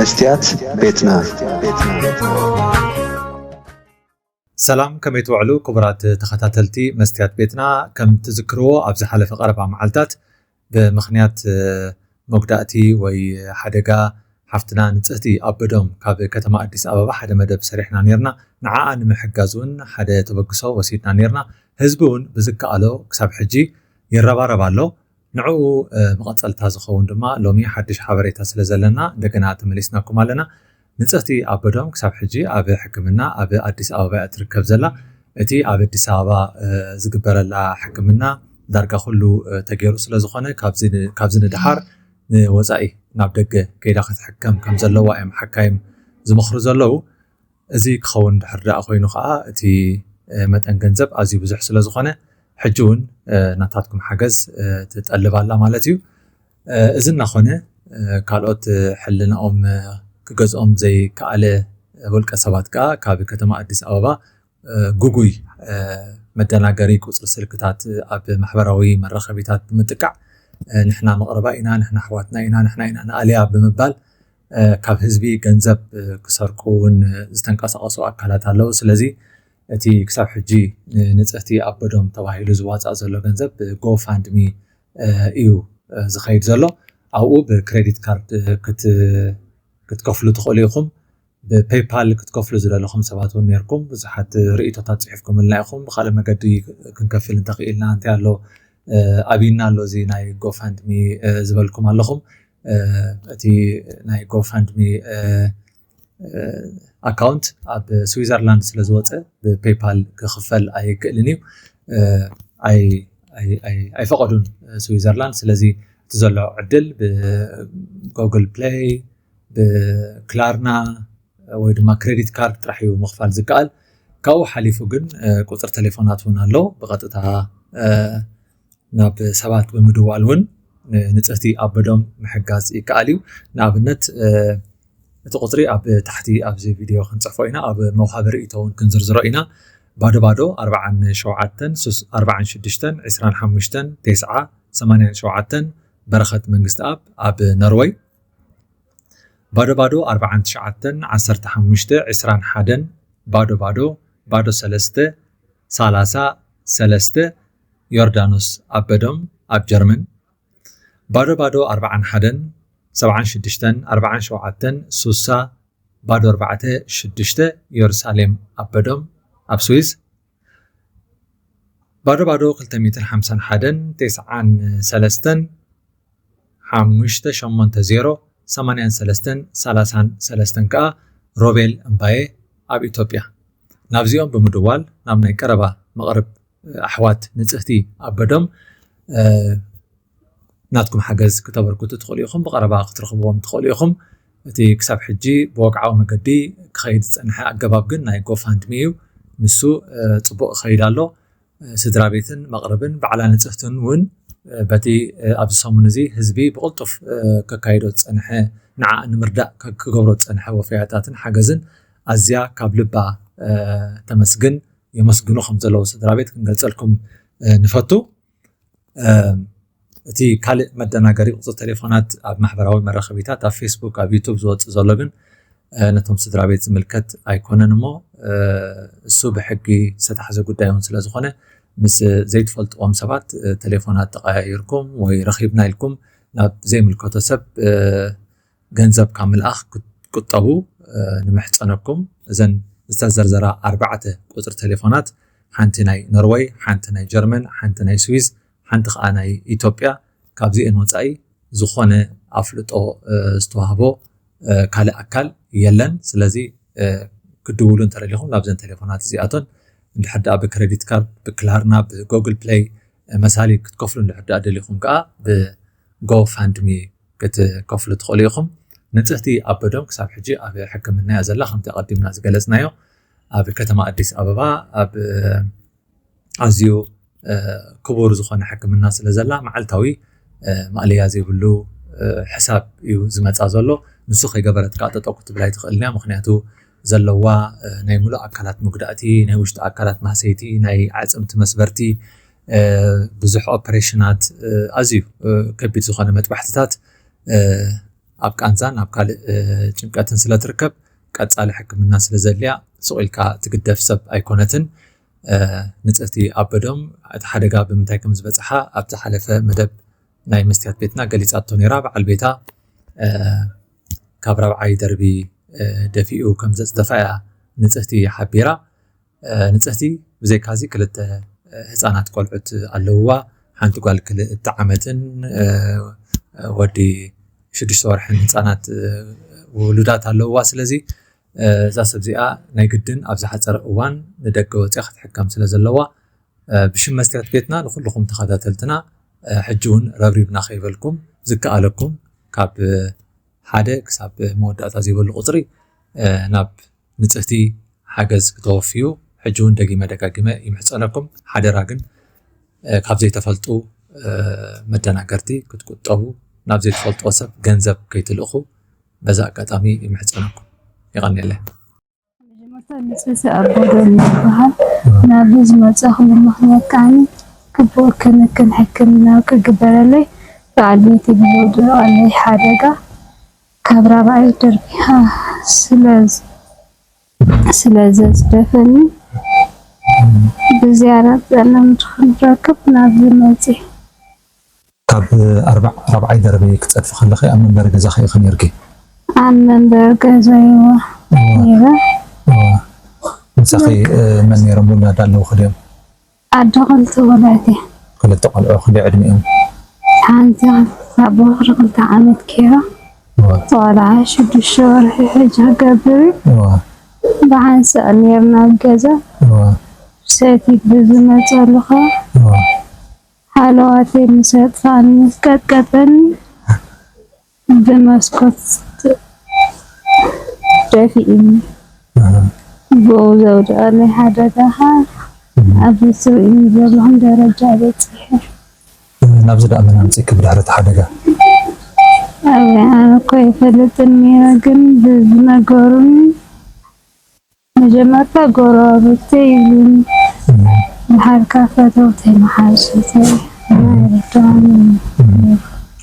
መስትያት ቤትና። ሰላም፣ ከመይ ትውዕሉ ክቡራት ተኸታተልቲ መስትያት ቤትና? ከም ትዝክርዎ፣ ኣብ ዝሓለፈ ቀረባ መዓልታት ብምኽንያት መጉዳእቲ ወይ ሓደጋ ሓፍትና ንጽህቲ ኣበዶም ካብ ከተማ ኣዲስ ኣበባ ሓደ መደብ ሰሪሕና ነርና። ንዓኣ ንምሕጋዝ እውን ሓደ ተበግሶ ወሲድና ነርና። ህዝቢ እውን ብዝከኣሎ ክሳብ ሕጂ ይረባረብ ኣሎ። ንዕኡ መቐጸልታ ዝኸውን ድማ ሎሚ ሓድሽ ሓበሬታ ስለ ዘለና እንደገና ተመሊስናኩም ኣለና። ንጽህቲ ኣበዶም ክሳብ ሕጂ ኣብ ሕክምና ኣብ ኣዲስ ኣበባ እያ ትርከብ ዘላ። እቲ ኣብ ኣዲስ ኣበባ ዝግበረላ ሕክምና ዳርጋ ኩሉ ተገይሩ ስለ ዝኾነ ካብዚ ንድሓር ንወጻኢ ናብ ደገ ከይዳ ክትሕከም ከም ዘለዋ እዮም ሓካይም ዝመኽሩ ዘለዉ። እዚ ክኸውን ድሕር ደኣ ኮይኑ ከዓ እቲ መጠን ገንዘብ ኣዝዩ ብዙሕ ስለ ዝኾነ ሕጂ እውን ናታትኩም ሓገዝ ትጠልብ ኣላ ማለት እዩ። እዚ እናኾነ ካልኦት ሕልናኦም ክገዝኦም ዘይከኣለ ውልቀ ሰባት ከዓ ካብ ከተማ ኣዲስ ኣበባ ጉጉይ መደናገሪ ቁፅሪ ስልክታት ኣብ ማሕበራዊ መራኸቢታት ብምጥቃዕ ንሕና መቕረባ ኢና፣ ንሕና ኣሕዋትና ኢና፣ ንሕና ኢና ንኣልያ ብምባል ካብ ህዝቢ ገንዘብ ክሰርቁ እውን ዝተንቀሳቐሱ ኣካላት ኣለዉ። ስለዚ እቲ ክሳብ ሕጂ ንንጽህቲ ኣበዶም ተባሂሉ ዝዋፃእ ዘሎ ገንዘብ ብጎፋንድሚ እዩ ዝኸይድ ዘሎ። ኣብኡ ብክሬዲት ካርድ ክትከፍሉ ትኽእሉ ኢኹም። ብፔይፓል ክትከፍሉ ዝደለኹም ሰባት እውን ነርኩም። ብዙሓት ርእቶታት ፅሒፍኩምልና ኢኹም። ብካልእ መገዲ ክንከፍል እንተኽኢልና እንታይ ኣሎ ኣብይና ኣሎ እዚ ናይ ጎፋንድሚ ዝበልኩም ኣለኹም። እቲ ናይ ጎፋንድሚ ኣካውንት ኣብ ስዊዘርላንድ ስለ ዝወፀ ብፔይፓል ክኽፈል ኣይክእልን እዩ። ኣይፈቐዱን ስዊዘርላንድ። ስለዚ እቲ ዘሎ ዕድል ብጎግል ፕሌይ፣ ብክላርና ወይ ድማ ክሬዲት ካርድ ጥራሕ እዩ ምኽፋል ዝከኣል። ካብኡ ሓሊፉ ግን ቁፅሪ ቴሌፎናት እውን ኣሎ። ብቐጥታ ናብ ሰባት ብምድዋል እውን ንንጽህቲ ኣበዶም ምሕጋዝ ይከኣል እዩ። ንኣብነት እቲ ቁፅሪ ኣብ ታሕቲ ኣብዚ ቪድዮ ክንፅሕፎ ኢና። ኣብ መውሃቢ ርእይቶ እውን ክንዝርዝሮ ኢና። ባዶ ባዶ ኣርባዓን ሸውዓተን ኣርባዓን ሽዱሽተን ዕስራን ሓሙሽተን ተስዓ ሰማንያን ሸውዓተን በረኸት መንግስቲ ኣብ ኣብ ኖርወይ። ባዶ ባዶ ኣርባዓን ትሽዓተን ዓሰርተ ሓሙሽተ ዕስራን ሓደን ባዶ ባዶ ባዶ ሰለስተ ሰላሳ ሰለስተ ዮርዳኖስ ኣበዶም ኣብ ጀርመን። ባዶ ባዶ ኣርባዓን ሓደን ሰብዓን ሽዱሽተን ኣርባዓን ሸውዓተን ሱሳ ባዶ ኣርባዕተ ሽዱሽተ ዮርሳሌም ኣበዶም ኣብ ስዊስ። ባዶ ባዶ ክልተ ሚእትን ሓምሳን ሓደን ተስዓን ሰለስተን ሓሙሽተ ሸሞንተ ዜሮ ሰማንያን ሰለስተን ሰላሳን ሰለስተን ከዓ ሮቤል እምባዬ ኣብ ኢትዮጵያ። ናብዚኦም ብምድዋል ናብ ናይ ቀረባ መቕርብ ኣሕዋት ንጽህቲ ኣበዶም ናትኩም ሓገዝ ክተበርክቱ ትኽእሉ ኢኹም። ብቐረባ ክትረኽብዎም ትኽእሉ ኢኹም። እቲ ክሳብ ሕጂ ብወግዓዊ መገዲ ክኸይድ ዝጸንሐ ኣገባብ ግን ናይ ጎፋንድሚ እዩ። ንሱ ጽቡቕ ይኸይድ ኣሎ። ስድራ ቤትን መቕርብን ባዕላ ንጽህትን እውን በቲ ኣብዚ ሰሙን እዚ ህዝቢ ብቕልጡፍ ከካይዶ ዝጸንሐ ንዓ ንምርዳእ ክገብሮ ዝጸንሐ ወፈያታትን ሓገዝን ኣዝያ ካብ ልባ ተመስግን፣ የመስግኑ ከም ዘለዉ ስድራ ቤት ክንገልጸልኩም ንፈቱ። እቲ ካልእ መደናገሪ ቁፅሪ ቴሌፎናት ኣብ ማሕበራዊ መራኸቢታት ኣብ ፌስቡክ ኣብ ዩቱብ ዝወፅእ ዘሎ ግን ነቶም ስድራ ቤት ዝምልከት ኣይኮነን እሞ እሱ ብሕጊ ዝተታሕዘ ጉዳይ እውን ስለ ዝኾነ ምስ ዘይትፈልጥዎም ሰባት ቴሌፎናት ተቐያይርኩም ወይ ረኺብና ኢልኩም ናብ ዘይምልከቶ ሰብ ገንዘብ ካብ ምልኣኽ ክትቁጠቡ ንምሕፀነኩም። እዘን ዝተዘርዘራ ኣርባዕተ ቁፅሪ ቴሌፎናት ሓንቲ ናይ ኖርወይ፣ ሓንቲ ናይ ጀርመን፣ ሓንቲ ናይ ስዊዝ፣ ሓንቲ ከዓ ናይ ኢትዮጵያ። ካብዚአን ወፃኢ ዝኾነ ኣፍልጦ ዝተዋህቦ ካልእ ኣካል የለን። ስለዚ ክድውሉ እንተደሊኹም ናብዘን ቴሌፎናት እዚኣቶን እንድሕር ደኣ ብክሬዲት ካርድ፣ ብክላርና፣ ብጎግል ፕሌይ መሳሊ ክትከፍሉ እንድሕር ደኣ ደሊኹም ከዓ ብጎፋንድሚ ክትከፍሉ ትኽእሉ ኢኹም። ንጽህቲ ኣበዶም ክሳብ ሕጂ ኣብ ሕክምና እያ ዘላ። ከምቲ ኣቐዲምና ዝገለጽናዮ ኣብ ከተማ ኣዲስ ኣበባ ኣብ ኣዝዩ ክቡር ዝኾነ ሕክምና ስለ ዘላ መዓልታዊ ማእለያ ዘይብሉ ሕሳብ እዩ ዝመጻ ዘሎ። ንሱ ከይገበረት ከዓ ጠጠው ክትብል ኣይትኽእልን እያ። ምኽንያቱ ዘለዋ ናይ ሙሉእ ኣካላት መጉዳእቲ፣ ናይ ውሽጢ ኣካላት ማህሰይቲ፣ ናይ ኣዕፅምቲ መስበርቲ፣ ብዙሕ ኦፐሬሽናት፣ ኣዝዩ ከቢድ ዝኾነ መጥባሕትታት ኣብ ቃንዛን ኣብ ካልእ ጭንቀትን ስለ ትርከብ፣ ቀጻሊ ሕክምና ስለ ዘድልያ፣ ስቕ ኢልካ ትግደፍ ሰብ ኣይኮነትን። ንጽህቲ ኣበዶም፣ እቲ ሓደጋ ብምንታይ ከም ዝበጽሓ ኣብ ዝሓለፈ መደብ ናይ መስትያት ቤትና ገሊጻቶ ነይራ። በዓል ቤታ ካብ ራብዓይ ደርቢ ደፊኡ ከም ዘጽደፋ እያ ንጽህቲ ሓቢራ። ንጽህቲ ብዘይካዚ ክልተ ህጻናት ቆልዑት ኣለውዋ። ሓንቲ ጓል ክልተ ዓመትን ወዲ ሽዱሽተ ወርሕን ህጻናት ውሉዳት ኣለውዋ። ስለዚ እዛ ሰብ እዚኣ ናይ ግድን ኣብ ዝሓጸረ እዋን ንደገ ወጺኣ ክትሕከም ስለ ዘለዋ፣ ብሽም መስትያት ቤትና ንኹልኹም ተኸታተልትና፣ ሕጂ እውን ረብሪብና ከይበልኩም፣ ዝከኣለኩም ካብ ሓደ ክሳብ መወዳእታ ዘይበሉ ቁጽሪ ናብ ንጽህቲ ሓገዝ ክተወፍዩ ሕጂ እውን ደጊመ ደጋጊመ ይምሕጸነኩም። ሓደራ ግን ካብ ዘይተፈልጡ መደናገርቲ ክትቁጠቡ፣ ናብ ዘይትፈልጥዎ ሰብ ገንዘብ ከይትልእኹ በዚ ኣጋጣሚ ይምሕጸነኩም። የቐንየለይ። መጀመርታ ንጽህቲ ኣበዶም ይበሃል። ናብዚ ዝመጻእኩሉ ምኽንያት ከዓኒ ግቡእ ክንክን ሕክምናዊ ክግበረለይ በዓል ቤተይ ብዘውደቐለይ ሓደጋ ካብ ራብዓይ ደርቢ ስለ ስለ ዘጽደፈኒ ብዝያዳ ጥዕና ንኽንረክብ ናብዚ መጺእ። ካብ ኣርባዕ ራብዓይ ደርቢ ክትጸድፊ ከለኺ ኣብ መንበሪ ገዛኺ ኢኺ ነይርኪ? ኣብ መንበሪ ገዛይ እወ ነይረ። እወ። ምሳኺ መን ነይሮም? ውላድ ኣለውኺ ድዮም? ኣደ ክልተ ቆልዑት እየ። ክልተ ቆልዑ ክንደይ ዕድሚኦም? ሓንቲ ካብ በኹሪ ክልተ ዓመት ገይራ። እወ። ቆልዓ ሽዱሽተ ወርሒ ሕጂ ክገብር እዩ። እወ። ብሓንሳእ ነይርና ኣብ ገዛ። እወ። ሰቲ ብዝመፀሉ ከዓ እወ። ሃለዋተይ ምስ ኣጥፋኣኒ ምስ ቀጥቀጠኒ ብመስኮት ደፊእኒ። እህ። ብኡ ዘውደቐለይ ሓደጋ ኸዓ እህ። ኣብዚ ትርእይኒ ዘለኹም ደረጃ በፂሐ። ናብዚ ደኣ መን ኣምፂእኪ ብድሕሪ እቲ ሓደጋ? ኣይ፣ ኣነ እኮ ኣይፈልጥን ነይረ፣ ግን ብዝነገሩኒ መጀመርታ ጎረባብተይ ይብሉኒ፣ እህ። ድሓር ከኣ ፈተውተይ መሓዙተይ፣ እህ። ኣይርድኣንን እዩ። እህ።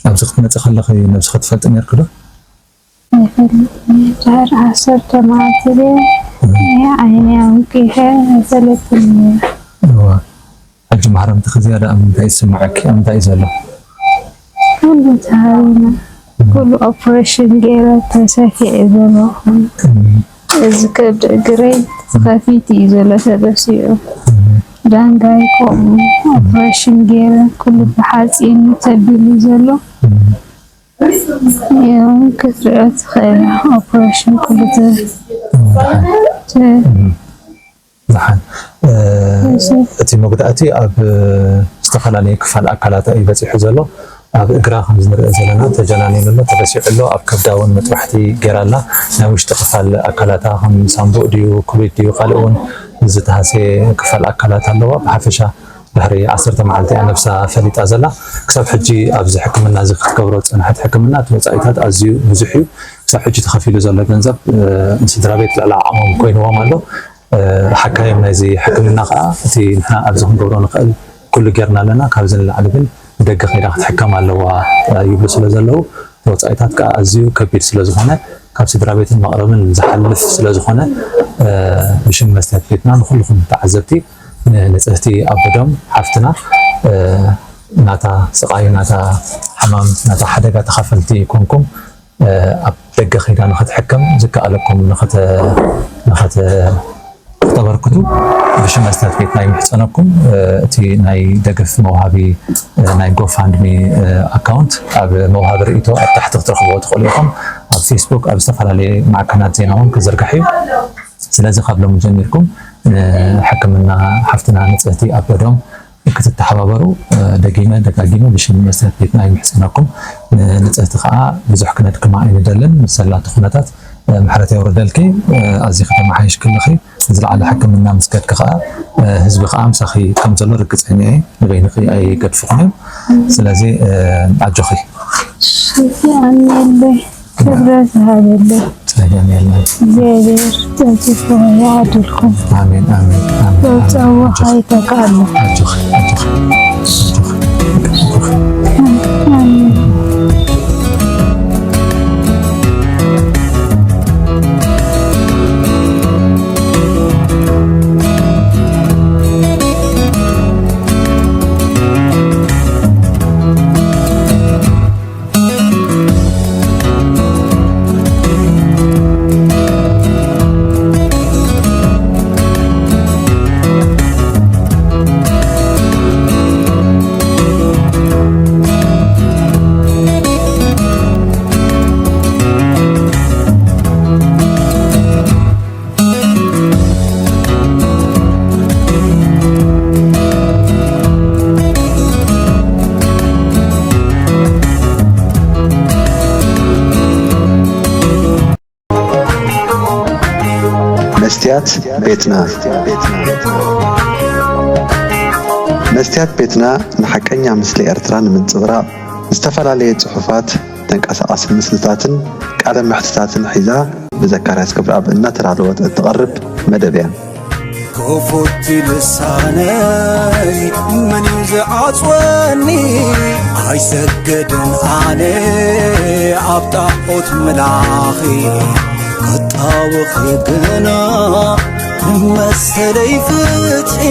ኣብዚ ክትመፂ ከለኺ ነብስኺ ትፈልጢ ነይርኪ ዶ? ኣይፈልጥን እየ። ድሕሪ ዓሰርተ መዓልቲ ድየ እህ። ዓይነይ ኣንቂሐ፣ ኣይፈለጥን እየ። እዋ። ሕጂ ማሕረምትኺ ዝያዳ ኣብ ምንታይ ይስምዓኪ? ኣብ ምንታይ እዩ ዘሎ? ኩሉ ተሃሪመ፣ ኩሉ ኦፕሬሽን ገይረ ተሰኪዐ ዘለኹ። እም። እዚ ከብዲ እግረይ ተኸፊቱ እዩ ዘሎ ተበሲዑ። እም። ዳንጋይ ከምኡ ኦፕሬሽን ገይረ ኩሉ ብሓፂን ተቢሉ ዘሎ። እም። እዮም ክትሪኦ ትኽእል ኦፕሬሽን ኩሉ ተ-፣ እም። ተ-፣ እም። ደሓን። እ፣ እሺ። እቲ መጉዳእቲ ኣብ ዝተፈላለየ ክፋል ኣካላታ እዩ በጺሑ ዘሎ። ኣብ እግራ ከም እንሪኦ ዘለና ተጀናኒኑ ኣሎ፣ ተበሲዑ ኣሎ። ኣብ ከብዳ እውን መጥባሕቲ ገይራ ኣላ። ናይ ውሽጢ ክፋል ኣካላታ ከም ሳምቡእ ድዩ፣ ኩሊት ድዩ፣ ካልእ እውን ዝተሃስየ ክፋል ኣካላት ኣለዋ። ብሓፈሻ ድሕሪ ዓሰርተ መዓልቲ እያ ነብሳ ፈሊጣ ዘላ። ክሳብ ሕጂ ኣብዚ ሕክምና እዚ ክትገብሮ ዝጸንሐት ሕክምና እቲ ወጻኢታት ኣዝዩ ብዙሕ እዩ። ክሳብ ሕጂ ተኸፊሉ ዘሎ ገንዘብ፣ እ፣ ንስድራ ቤት ልዕሊ ዓቕሞም ኮይንዎም ኣሎ። እ፣ ሓካይም ናይዚ ሕክምና ከዓ እቲ ንሕና ኣብዚ ክንገብሮ ንኽእል ኩሉ ጌርና ኣለና፣ ካብዚ ንላዕሊ ግን ብደገ ከይዳ ክትሕከም ኣለዋ፣ እ፣ ይብሉ ስለ ዘለዉ፣ እቲ ወጻኢታት ከዓ ኣዝዩ ከቢድ ስለ ዝኾነ፣ ካብ ስድራ ቤትን መቕረብን ዝሓልፍ ስለ ዝኾነ፣ እ፣ ብሽም መስትያት ቤትና ንኹልኹም ተዓዘብቲ፣ ንንጽህቲ ኣበዶም ሓፍትና፣ እ፣ ናታ ስቓይ፣ ናታ ሕማም፣ ናታ ሓደጋ ተኻፈልቲ ኮንኩም፣ እ፣ ኣብ ደገ ከይዳ ንኽትሕከም ዝከኣለኩም ንኽተ-፣ ንኽተ-፣ ንኽተበርክቱ ብሽም መስትያት ቤትና ይምሕጸነኩም። እ፣ እቲ ናይ ደገፍ መውሃቢ፣ እ፣ ናይ ጎፋንድሚ፣ እ፣ ኣካውንት ኣብ መውሃቢ ርእይቶ ኣብ ታሕቲ ክትረኽብዎ ትኽእሉ ኢኹም። ኣብ ፌስቡክ፣ ኣብ ዝተፈላለየ ማዕከናት ዜና እውን ክዝርጋሕ እዩ። ስለዚ ካብ ሎሚ ጀሚርኩም ንሕክምና ሓፍትና ንጽህቲ ኣበዶም ክትተሓባበሩ፣ እ፣ ደጊመ ደጋጊመ ብሽም መስትያት ቤትና ይምሕጸነኩም። ን-፣ ንጽህቲ ከኣ ብዙሕ ክነድክማ ኣይንደልን። ምስ ዘላቶ ኩነታት፣ እ፣ ምሕረት የውርደልኪ። እ፣ ኣዚኺ ተመሓይሽኪ ኣለኺ። ዝለዓለ ሕክምና ምስ ከድኪ ከኣ፣ እ፣ ህዝቢ ከኣ ምሳኺ ከም ዘሎ ርግጸኛ እየ። ንበይንኺ ኣይገድፉኽን እዮም። ስለዚ፣ እ፣ ኣጆኺ። እሺ፣ ኣሜን። ክብረት ይሃበለይ። ጸገም የለን። እግዚኣብሔር ጸጊፉ ይዓድልኩም። ኣሜን፣ ኣሜን፣ ኣሜን፣ ኣሜን። ጸውጸዎ ኣጆኺ። ኣይተካእሉ። ኣጆኺ፣ ኣጆኺ፣ ኣጆኺ፣ ኣጆኺ። ኣሜን። መስትያት ቤትና። መስትያት ቤትና ንሓቀኛ ምስሊ ኤርትራ ንምንጽብራቕ ዝተፈላለየ ጽሑፋት፣ ተንቀሳቓሲ ምስልታትን ቃለ መሕትታትን ሒዛ ብዘካርያስ ገብረኣብ እናተዳለወት እትቐርብ መደብ እያ። ክፉት ልሳነይ መን እዩ ዝዓጽወኒ? ኣይሰግድን ኣነ ኣብ ጣዖት ምላኺ፣ ክጣወኺ ግና መሰለይ ፍትሒ።